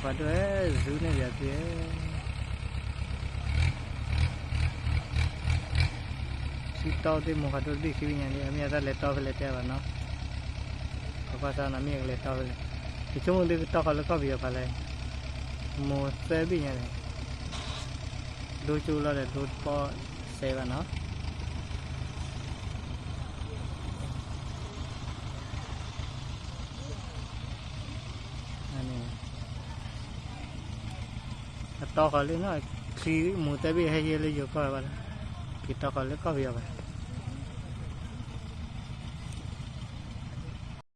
ပှၤဒိၣ်ဧၢ, စူန့ၢ်ဒံးအသုဧၢ, ထံတီသ့ၣ်မူၤဃီဒိၣ်တဘ့ၣ်ခံဘ့ၣ်ညါန့ၣ် အမ့ၢ်အတၢ်လဲၤတီဖဲလဲၣ်တဲဘၣ်နီၤ, ပကွၢ်စၢ်နီၤ မ့ၢ်အကလဲၤတီဖဲလဲၣ်, ယဆိကမိၣ်သုကတီဃီၤလၢကီၢ်ပယီၤဖးလဲၣ်, မူၤသၢဘ့ၣ်ညါန့ၣ်, ဒိကၠိလီၤဒီးဒိတပီၢ်စဲဘၣ်နီၤ. အတီဃီၤလၢနီၤ, ချံမူၤသၢဘ့ၣ်ဟဲယဲလၢယိၤကီၢ်ဘၣ်, က့ၤတီဃီၤလၢကီၢ်ပယီၤဘၣ်.